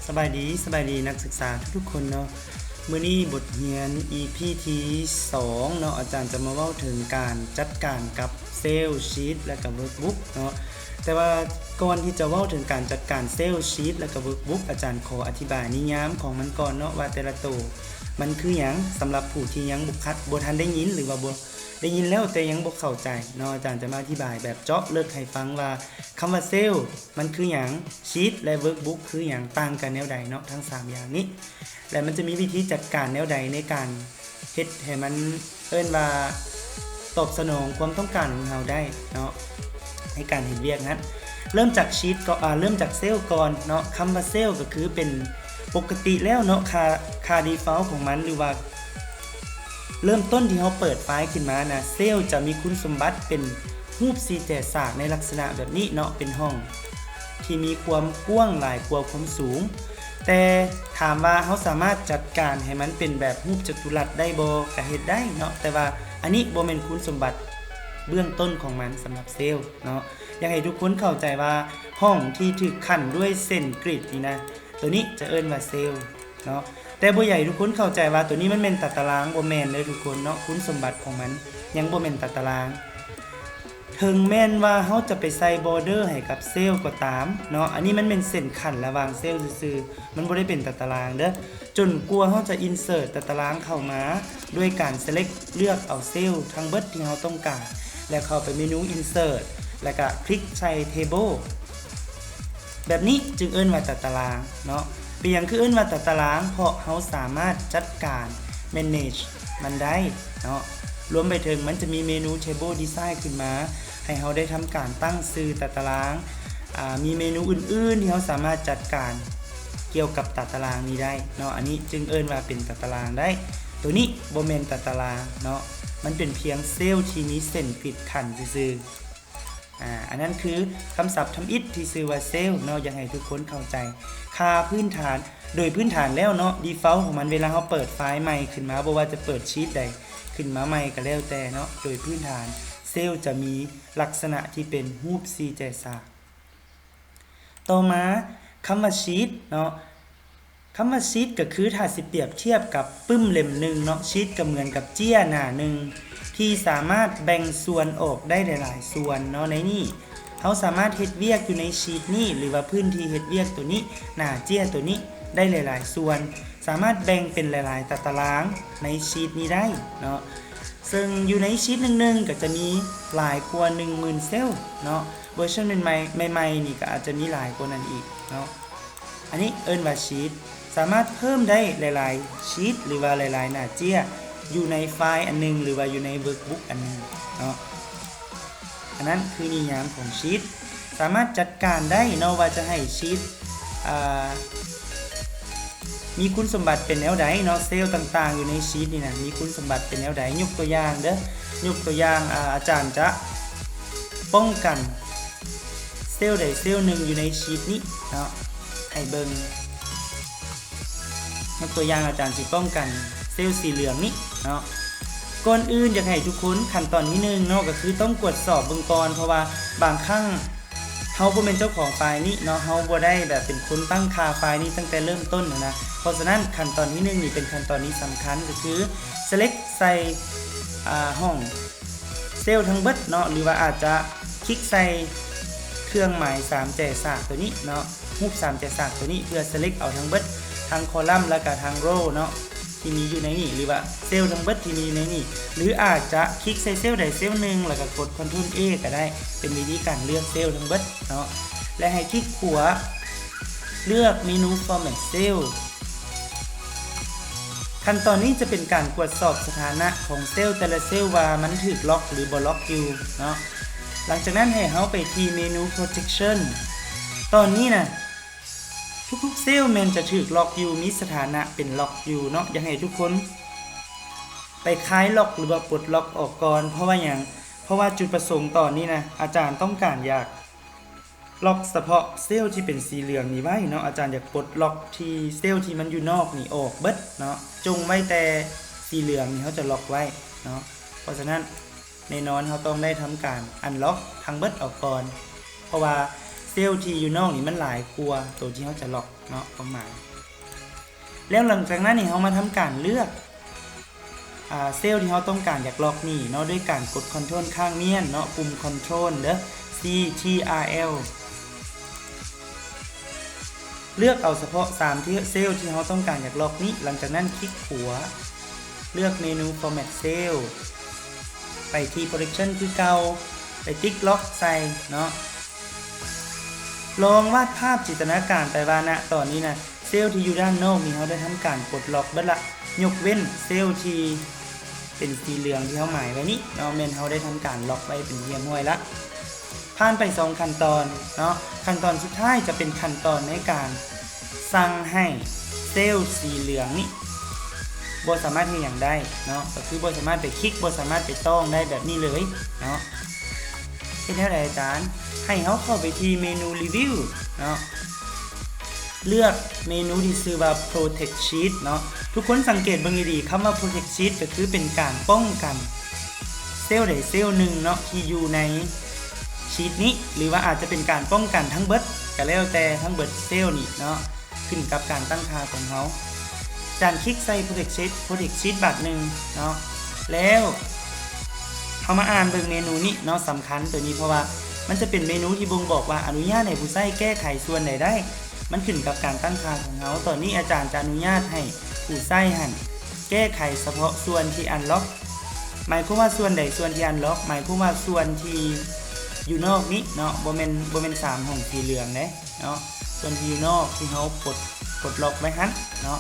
ສະບາຍດີ ສະບາຍດີນັກສຶກສາທຸກໆຄົນເນາະ. ມື້ນີ້ບົດຮຽນ ອີພີທີສອງເນາະ ອາຈານຈະມາເວົ້າເຖິງການຈັດການກັບເຊວ, ຊີດ ແລະກະເວີກບຸກເນາະ. ແຕ່ວ່າກ່ອນທີ່ຈະເວົ້າເຖິງການຈັດການເຊວ, ຊີດ ແລະກະເວີກບຸກ ອາຈານຂໍອະທິບາຍນິຍາມຂອງມັນກ່ອນເນາະ ວ່າແຕ່ລະໂຕມັນຄືຫຍັງ ສຳລັບຜູ້ທີ່ຍັງບໍ່ຄັດ ບໍ່ທັນໄດ້ຍິນ ຫຼືວ່າບໍ່ໄດ້ຍິນແລ້ວແຕ່ຍັງບໍ່ເຂົ້າໃຈເນາະ. ອາຈານຈະມາອະທິບາຍແບບເຈາະເລິກໃຫ້ຟັງວ່າ ຄຳວ່າເຊວມັນຄືຫຍັງ, ຊີດ ແລະເວີກບຸກຄືຫຍັງ, ຕ່າງກັນແນວໃດເນາະ ທັງສາມຢ່າງນີ້ ແລະມັນຈະມີວິທີຈັດການແນວໃດໃນການເຮັດໃຫ້ມັນ ເອີ້ນວ່າຕອບສະໜອງຄວາມຕ້ອງການຂອງເຮົາໄດ້ເນາະ ໃນການເຮັດວຽກນັ້ນ. ເລີ່ມຈາກຊີດກໍ ເລີ່ມຈາກເຊວກ່ອນເນາະ. ຄຳວ່າເຊວກໍຄືເປັນປົກກະຕິແລ້ວເນາະ ຄ່າ ຄ່າດີຟອລຂອງມັນ ຫຼືວ່າ ເລີ່ມຕົ້ນທີ່ເຮົາເປີດໄຟລ໌ຂຶ້ນມານະ ເຊວຈະມີຄຸນສົມບັດເປັນຮູບສີ່ແຈສາກໃນລັກສະນະແບບນີ້ເນາະ ເປັນຫ້ອງທີ່ມີຄວາມກວ້າງຫຼາຍກວ່າຄວາມສູງ. ແຕ່ຖາມວ່າເຮົາສາມາດຈັດການໃຫ້ມັນເປັນແບບຮູບຈະຕຸລັດໄດ້ບໍ່? ກະເຮັດໄດ້ເນາະ ແຕ່ວ່າອັນນີ້ບໍ່ແມ່ນຄຸນສົມບັດເບື້ອງຕົ້ນຂອງມັນສຳລັບເຊວເນາະ. ຢາກໃຫ້ທຸກຄົນເຂົ້າໃຈວ່າຫ້ອງທີ່ຖືກຂັ້ນດ້ວຍເສັ້ນກຣິດນີ້ນະ ໂຕນີ້ຈະເອີ້ນວ່າເຊວເນາະ. ແຕ່ບໍ່ຢາກໃຫ້ທຸກຄົນເຂົ້າໃຈວ່າໂຕນີ້ມັນແມ່ນຕາຕະລາງ, ບໍ່ແມ່ນເດີທຸກຄົນເນາະ, ຄຸນສົມບັດຂອງມັນຍັງບໍ່ແມ່ນຕາຕະລາງ. ເຖິງແມ່ນວ່າເຮົາຈະໄປໃສ່ບອເດີໃຫ້ກັບເຊວກໍຕາມເນາະ, ອັນນີ້ມັນແມ່ນເສັ້ນຂັ້ນລະຫວ່າງເຊວຊື່ໆ, ມັນບໍ່ໄດ້ເປັນຕາຕະລາງເດີ. ຈົນກວ່າເຮົາຈະອິນເສີດຕາຕະລາງເຂົ້າມາ ດ້ວຍການເຊເລັກເລືອກເອົາເຊວທັງເບິດທີ່ເຮົາຕ້ອງການ ແລ້ວເຂົ້າໄປເມນູອິນເສີດ ແລ້ວກະຄລິກໃສ່ເທເບິ້ນ ແບບນີ້ຈຶ່ງເອີ້ນວ່າຕາຕະລາງເນາະ. ເປັນຫຍັງຄືເອີ້ນວ່າຕາຕະລາງ? ເພາະເຮົາສາມາດຈັດການ manage ມັນໄດ້ເນາະ. ລວມໄປເຖິງມັນຈະມີເມນູ Table Design ຂຶ້ນມາ ໃຫ້ເຮົາໄດ້ທຳການຕັ້ງຊື່ຕາຕະລາງ, ອາ ມີເມນູອື່ນໆທີ່ເຮົາສາມາດຈັດການກ່ຽວກັບຕາຕະລາງນີ້ໄດ້ເນາະ. ອັນນີ້ຈຶ່ງເອີ້ນວ່າເປັນຕາຕະລາງໄດ້. ໂຕນີ້ບໍ່ແມ່ນຕາຕະລາງເນາະ, ມັນເປັນພຽງເຊວທີ່ມີເສັ້ນກຣິດຂັ້ນຊື່ໆ. ອາ ອັນນັ້ນຄືຄຳສັບທຳອິດທີ່ຊື່ວ່າເຊວເນາະ, ຢາກໃຫ້ທຸກຄົນເຂົ້າໃຈຄ່າພື້ນຖານ. ໂດຍພື້ນຖານແລ້ວເນາະ default ຂອງມັນ ເວລາເຮົາເປີດໄຟລ໌ໃໝ່ຂຶ້ນມາ ບໍ່ວ່າຈະເປີດຊີດໃດຂຶ້ນມາໃໝ່ກໍແລ້ວແຕ່ເນາະ, ໂດຍພື້ນຖານເຊວຈະມີລັກສະນະທີ່ເປັນຮູບສີ່ແຈສາກ. ຕໍ່ມາ ຄຳວ່າຊີດເນາະ, ຄຳວ່າຊີດກໍຄື ຖ້າຊິປຽບທຽບກັບປຶ້ມເຫຼັ້ມໜຶ່ງເນາະ, ຊີດກໍເໝືອນກັບເຈ້ຍໜ້າໜຶ່ງ ທີ່ສາມາດແບ່ງສ່ວນອອກໄດ້ຫຼາຍໆສ່ວນເນາະ. ໃນນີ້ເຮົາສາມາດເຮັດວຽກຢູ່ໃນຊີດນີ້ ຫຼືວ່າພື້ນທີ່ເຮັດວຽກໂຕນີ້, ໜ້າເຈ້ຍໂຕນີ້ ໄດ້ຫຼາຍໆສ່ວນ, ສາມາດແບ່ງເປັນຫຼາຍໆຕາຕະລາງໃນຊີດນີ້ໄດ້ເນາະ. ເຊິ່ງຢູ່ໃນຊີດໜຶ່ງໆກໍຈະມີຫຼາຍກວ່າໜຶ່ງໝື່ນເຊວເນາະ, ເວີຊັນໃໝ່ໆ ໃໝ່ໆນີ້ກໍອາດຈະມີຫຼາຍກວ່ານັ້ນອີກເນາະ. ອັນນີ້ເອີ້ນວ່າຊີດ, ສາມາດເພີ່ມໄດ້ຫຼາຍໆຊີດ ຫຼືວ່າຫຼາຍໆໜ້າເຈ້ຍ ຢູ່ໃນໄຟລ໌ອັນໜຶ່ງ ຫຼືວ່າຢູ່ໃນເວີກບຸກອັນໜຶ່ງເນາະ. ອັນນັ້ນຄືນິຍາມຂອງຊີດ, ສາມາດຈັດການໄດ້ເນາະ ວ່າຈະໃຫ້ຊີດ ອາ ມີຄຸນສົມບັດເປັນແນວໃດເນາະ, ເຊວຕ່າງໆຢູ່ໃນຊີດນີ້ນະ ມີຄຸນສົມບັດເປັນແນວໃດ. ຍົກຕົວຢ່າງເດີ, ຍົກຕົວຢ່າງ ອາ ອາຈານຈະປ້ອງກັນເຊວໃດເຊວໜຶ່ງຢູ່ໃນຊີດນີ້ເນາະ ໃຫ້ເບິ່ງ. ຍົກຕົວຢ່າງ ອາຈານຊິປ້ອງກັນເຊວສີເຫຼືອງນີ້ເນາະ. ກ່ອນອື່ນຢາກໃຫ້ທຸກຄົນ ຂັ້ນຕອນທີໜຶ່ງເນາະ ກໍຄືຕ້ອງກວດສອບເບິ່ງກ່ອນ, ເພາະວ່າບາງຄັ້ງເຮົາບໍ່ແມ່ນເຈົ້າຂອງໄຟລ໌ນີ້ເນາະ, ເຮົາບໍ່ໄດ້ແບບເປັນຄົນຕັ້ງຄ່າໄຟລ໌ນີ້ຕັ້ງແຕ່ເລີ່ມຕົ້ນນະ. ເພາະສະນັ້ນ ຂັ້ນຕອນທີໜຶ່ງນີ້ເປັນຂັ້ນຕອນທີ່ສຳຄັນ, ກໍຄື select ໃສ່ ອາ ຫ້ອງ ເຊວທັງເບິດເນາະ ຫຼືວ່າອາດຈະຄລິກໃສ່ເຄື່ອງໝາຍສາມແຈສາກໂຕນີ້ເນາະ, ຮູບສາມແຈສາກໂຕນີ້ ເພື່ອ select ເອົາທັງເບິດ ທັງ column ແລ້ວກະທັງ row ເນາະ ທີ່ມີຢູ່ໃນນີ້ ຫຼືວ່າເຊວທັງເບິດທີ່ມີຢູ່ໃນນີ້ ຫຼືອາດຈະຄລິກໃສ່ເຊວໃດເຊວໜຶ່ງ ແລ້ວກະກົດ control A ກໍໄດ້, ເປັນວິທີການເລືອກເຊວທັງເບິດເນາະ ແລະ ໃຫ້ຄລິກຂວາ ເລືອກເມນູ format cell. ຂັ້ນຕອນນີ້ຈະເປັນການກວດສອບສະຖານະຂອງເຊວແຕ່ລະເຊວວ່າມັນຖືກລັອກ ຫຼື ບໍ່ລັອກຢູ່ເນາະ. ຫຼັງຈາກນັ້ນໃຫ້ເຮົາໄປທີ່ເມນູ protection. ຕອນນີ້ນະ ທຸກໆເຊວແມ່ນຈະຖືກລັອກຢູ່, ມີສະຖານະເປັນລັອກຢູ່ເນາະ. ຢາກໃຫ້ທຸກຄົນໄປຄາຍລັອກ ຫຼືວ່າປົດລັອກອອກກ່ອນ. ເພາະວ່າຫຍັງ? ເພາະວ່າຈຸດປະສົງຕອນນີ້ນະ ອາຈານຕ້ອງການຢາກ ລັອກສະເພາະເຊວທີ່ເປັນສີເຫຼືອງນີ້ໄວ້ເນາະ, ອາຈານຢາກປົດລັອກທີ່ເຊວທີ່ມັນຢູ່ນອກນີ້ອອກເບິດເນາະ, ຈົ່ງໄວ້ແຕ່ສີເຫຼືອງນີ້ເຮົາຈະລັອກໄວ້ເນາະ. ເພາະສະນັ້ນ ແນ່ນອນເຮົາຕ້ອງໄດ້ທຳການ unlock ທັງເບິດອອກກ່ອນ, ເພາະວ່າເຊ ลที่อยู่นอกนี่มันหลายกว่าตัวที่เราจะล็อกเนาะ ความหมาย แล้วหลังจากนั้นนี่เรามาทำการเลือก อ่า เซลล์ที่เราต้องการอยากล็อกนี่เนาะ ด้วยการกด Ctrl ค้างเมี้ยนเนาะ ปุ่ม Ctrl เด้อ C T R L เลือกเอาเฉพาะสามเซลล์ที่เราต้องการอยากล็อกนี้ หลังจากนั้นคลิกขวา เลือกเมนู Format Cell ไปที่ Protection คือเก่า ไปติ๊กล็อกใส่เนาะ ลองวาดภาพจินตนาการไปว่า ณ ตอนนี้นะ เซลล์ที่อยู่ด้านนอกนี่เราได้ทำการปลดล็อกเบิดละ ยกเว้นเซลล์ที่เป็นสีเหลืองที่เราหมายไว้นี้เนาะ แม่นเราได้ทำการล็อกไว้เป็นที่เรียบร้อยละ ผ่านไปสองขั้นตอนเนาะ ขั้นตอนสุดท้ายจะเป็นขั้นตอนในการสั่งให้เซลล์สีเหลืองนี้บ่สามารถเฮ็ดหยังได้เนาะ ก็คือบ่สามารถไปคลิก บ่สามารถไปต้องได้แบบนี้เลยเนาะ เฮ็ดแนวใดอาจารย์ ให้เราเข้าไปที่เมนู Review เนาะ เลือกเมนูที่ชื่อว่า Protect Sheet เนาะ ทุกคนสังเกตเบิ่งดีๆ คำว่า Protect Sheet ก็คือเป็นการป้องกันเซลล์ใดเซลล์หนึ่งเนาะ ที่อยู่ใน sheet นี้ หรือว่าอาจจะเป็นการป้องกันทั้งเบิด ก็แล้วแต่ทั้งเบิดเซลล์นี้เนาะ ขึ้นกับการตั้งค่าของเรา อาจารย์คลิกใส่ Protect Sheet Protect Sheet บาดหนึ่งเนาะ แล้วเรามาอ่านเบิ่งเมนูนี้เนาะ สำคัญตัวนี้ เพราะว่ามันจะเป็นเมนูที่บ่งบอกว่าอนุญาตให้ผู้ใช้แก้ไขส่วนใดได้ มันขึ้นกับการตั้งค่าของเรา ตอนนี้อาจารย์จะอนุญาตให้ผู้ใช้หั้นแก้ไขเฉพาะส่วนที่ unlock หมายความว่าส่วนใดส่วนที่ unlock หมายความว่าส่วนที่อยู่นอกนี้เนาะ บ่แม่น บ่แม่นสามห้องสีเหลืองเด้เนาะ ส่วนที่อยู่นอกที่เราปลด ปลดล็อกไว้หั้นเนาะ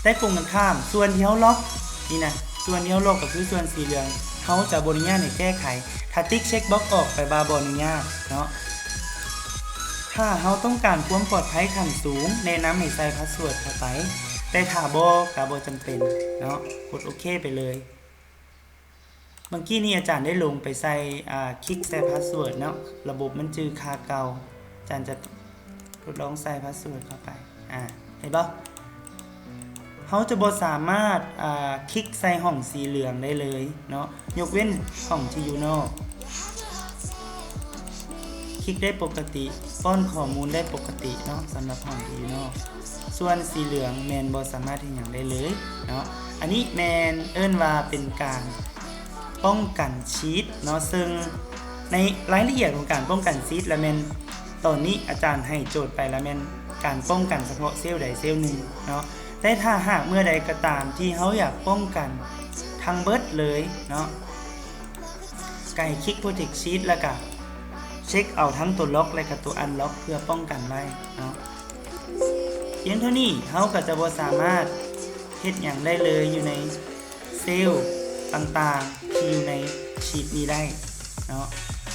แต่ตรงกันข้าม ส่วนที่เราล็อกนี่นะ ส่วนที่เราล็อกก็คือส่วนสีเหลือง เราจะบ่อนุญาตให้แก้ไข ถ้าติ๊กเช็คบ็อกออก แปลว่าบ่อนุญาตเนาะ ถ้าเราต้องการความปลอดภัยขั้นสูง แนะนำให้ใส่พาสเวิร์ดเข้าไป แต่ถ้าบ่ ก็บ่จำเป็นเนาะ กดโอเคไปเลย เมื่อกี้นี้อาจารย์ได้ลงไปใส่ อ่า คลิกใส่พาสเวิร์ดเนาะ ระบบมันจื่อค่าเก่า อาจารย์จะทดลองใส่พาสเวิร์ดเข้าไป อ่า เห็นบ่ เราจะบ่สามารถ อ่า คลิกใส่ห้องสีเหลืองได้เลยเนาะ ยกเว้นห้องที่อยู่นอก คลิกได้ปกติ ป้อนข้อมูลได้ปกติเนาะ สำหรับห้องที่อยู่นอก ส่วนสีเหลืองแม่นบ่สามารถเฮ็ดหยังได้เลยเนาะ อันนี้แม่นเอิ้นว่าเป็นการป้องกันชีตเนาะ ซึ่งในรายละเอียดของการป้องกันชีตละแม่น ตอนนี้อาจารย์ให้โจทย์ไปละแม่นการป้องกันเฉพาะเซลล์ใดเซลล์หนึ่งเนาะ แต่ถ้าหากเมื่อใดก็ตามที่เราอยากป้องกันทั้งเบิดเลยเนาะ ก็ให้คลิก Protect Sheet แล้วก็เช็คเอาทั้งตัวล็อกและก็ตัว unlock เพื่อป้องกันไว้เนาะ เพียงเท่านี้เราก็จะบ่สามารถเฮ็ดหยังได้เลยอยู่ในเซลล์ต่างๆที่อยู่ในชีตนี้ได้เนาะ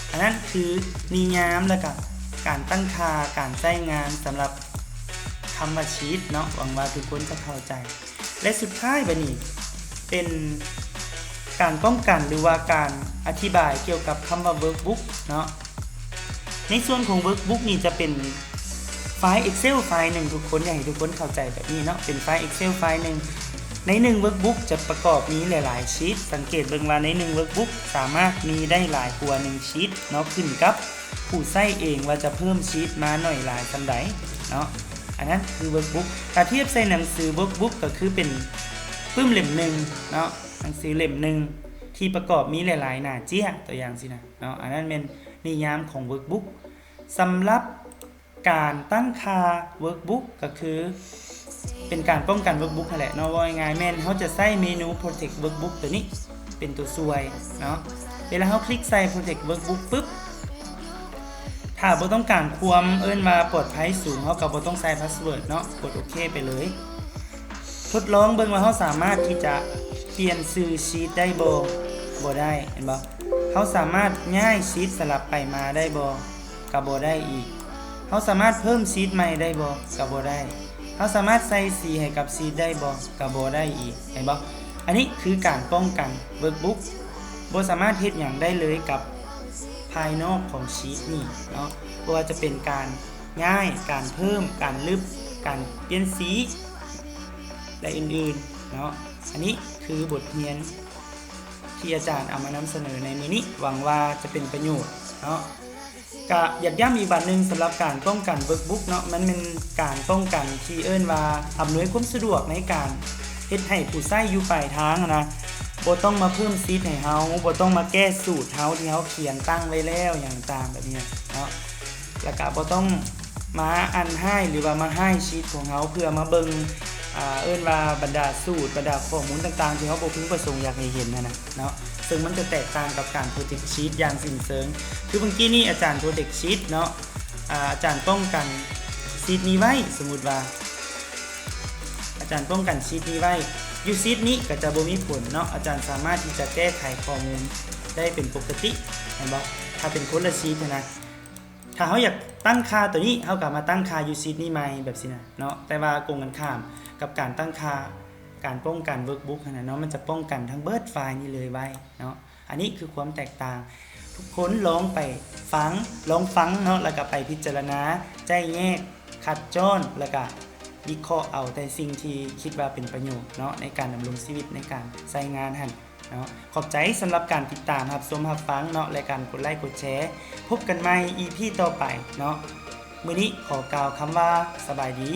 อันนั้นคือนิยามแล้วก็การตั้งค่า การใช้งานสำหรับคำว่าชีตเนาะ หวังว่าทุกคนจะเข้าใจ และสุดท้ายบัดนี้เป็นการป้องกันหรือว่าการอธิบายเกี่ยวกับคำว่า Workbook เนาะ ในส่วนของ Workbook นี่จะเป็นไฟล์ Excel ไฟล์หนึ่ง ทุกคน อยากให้ทุกคนเข้าใจแบบนี้เนาะ เป็นไฟล์ Excel ไฟล์หนึ่ง ในหนึ่ง Workbook จะประกอบมีหลายๆชีต สังเกตเบิ่งว่าในหนึ่ง Workbook สามารถมีได้หลายกว่าหนึ่งชีตเนาะ ขึ้นกับ ผู้ใช้เองว่าจะเพิ่มชีตมาหน่อยหลายส่ำใดเนาะ อันนั้นคือ Workbook ถ้าเทียบใส่หนังสือ Workbook ก็คือเป็นปึ้มเล่มหนึ่งเนาะ หนังสือเล่มหนึ่งที่ประกอบมีหลายๆหน้าเจี้ย ตัวอย่างซี้นะเนาะ อันนั้นแม่นนิยามของ Workbook สำหรับการตั้งค่า Workbook ก็คือ เป็นการป้องกัน Workbook นั่นแหละเนาะ เว้าง่ายๆ แม่นเฮาจะใช้เมนู Protect Workbook ตัวนี้เป็นตัวช่วยเนาะ เวลาเฮาคลิกใส่ Protect Workbook ปึ๊บ ถ้าบ่ต้องการความเอิ้นว่าปลอดภัยสูง เฮาก็บ่ต้องใส่พาสเวิร์ดเนาะ กดโอเคไปเลย ทดลองเบิ่งว่าเฮาสามารถที่จะเปลี่ยนชื่อชีตได้บ่ บ่ได้ เห็นบ่ เฮาสามารถย้ายชีตสลับไปมาได้บ่ ก็บ่ได้อีก เฮาสามารถเพิ่มชีตใหม่ได้บ่ ก็บ่ได้ เฮาสามารถใส่สีให้กับชีตได้บ่ ก็บ่ได้อีก เห็นบ่ อันนี้คือการป้องกัน Workbook บ่สามารถเฮ็ดหยังได้เลยกับภายนอกของชีตนี้เนาะ บ่ว่าจะเป็นการย้าย การเพิ่ม การลึบ การเปลี่ยนสี และอื่นๆเนาะ อันนี้คือบทเรียนที่อาจารย์เอามานำเสนอในมื้อนี้ หวังว่าจะเป็นประโยชน์เนาะ ກະຢາກຢ້ຳອີກບາດໜຶ່ງ ສຳລັບການປ້ອງກັນ workbook ເນາະ ມັນແມ່ນການປ້ອງກັນທີ່ເອີ້ນວ່າອຳນວຍຄວາມສະດວກໃນການເຮັດໃຫ້ຜູ້ໃຊ້ຢູ່ປາຍທາງຫັ້ນນະ ບໍ່ຕ້ອງມາເພີ່ມຊີດໃຫ້ເຮົາ, ບໍ່ຕ້ອງມາແກ້ສູດເຮົາທີ່ເຮົາຂຽນຕັ້ງໄວ້ແລ້ວຫຍັງຕ່າງແບບນີ້ເນາະ ແລ້ວກະບໍ່ຕ້ອງມາອັນຮ້າຍ ຫຼືວ່າມາຮ້າຍຊີດຂອງເຮົາ ເພື່ອມາເບິ່ງ ອ່າ ເອີ້ນວ່າບັນດາສູດ ບັນດາຂໍ້ມູນຕ່າງໆ ທີ່ເຮົາບໍ່พึງປະສົງຢາກໃຫ້ເຫັນຫັ້ນນະເນາະ ເຊິ່ງມັນຈະແຕກຕ່າງກັບການ protect sheet ຢ່າງສິ້ນເຊີງ. ຄືເມື່ອກີ້ນີ້ອາຈານ protect sheet ເນາະ ອາ ອາຈານປ້ອງກັນຊີດນີ້ໄວ້ ສົມມຸດວ່າ ອາຈານປ້ອງກັນຊີດນີ້ໄວ້ ຢູ່ຊີດນີ້ກໍຈະບໍ່ມີຜົນເນາະ ອາຈານສາມາດທີ່ຈະແກ້ໄຂຂໍ້ມູນໄດ້ເປັນປົກກະຕິ ແມ່ນບໍ່? ຖ້າເປັນຄົນລະຊີດຫັ້ນນະ ຖ້າເຮົາຢາກຕັ້ງຄ່າໂຕນີ້ ເຮົາກໍມາຕັ້ງຄ່າຢູ່ຊີດນີ້ໃໝ່ແບບຊີ້ນະເນາະ ແຕ່ວ່າກົງກັນຂ້າມກັບການຕັ້ງຄ່າ ການປ້ອງກັນ workbook ຫັ້ນນະເນາະ ມັນຈະປ້ອງກັນທັງເບິດໄຟລ໌ນີ້ເລີຍໄວ້ເນາະ. ອັນນີ້ຄືຄວາມແຕກຕ່າງ ທຸກຄົນລອງໄປຟັງ ລອງຟັງເນາະ ແລ້ວກໍໄປພິຈາລະນາ ໄຈ້ແຍກ ຄັດຈ້ອນ ແລ້ວກະວິເຄາະເອົາແຕ່ສິ່ງທີ່ຄິດວ່າເປັນປະໂຫຍດເນາະ ໃນການດຳລົງຊີວິດ ໃນການໃຊ້ງານຫັ້ນເນາະ. ຂອບໃຈສຳລັບການຕິດຕາມ ຮັບຊົມ ຮັບຟັງເນາະ ແລະ ການກົດໄລກົດແຊ. ພົບກັນໃໝ່ ອີພີ ຕໍ່ໄປເນາະ. ມື້ນີ້ຂໍກ່າວຄຳວ່າ ສະບາຍດີ.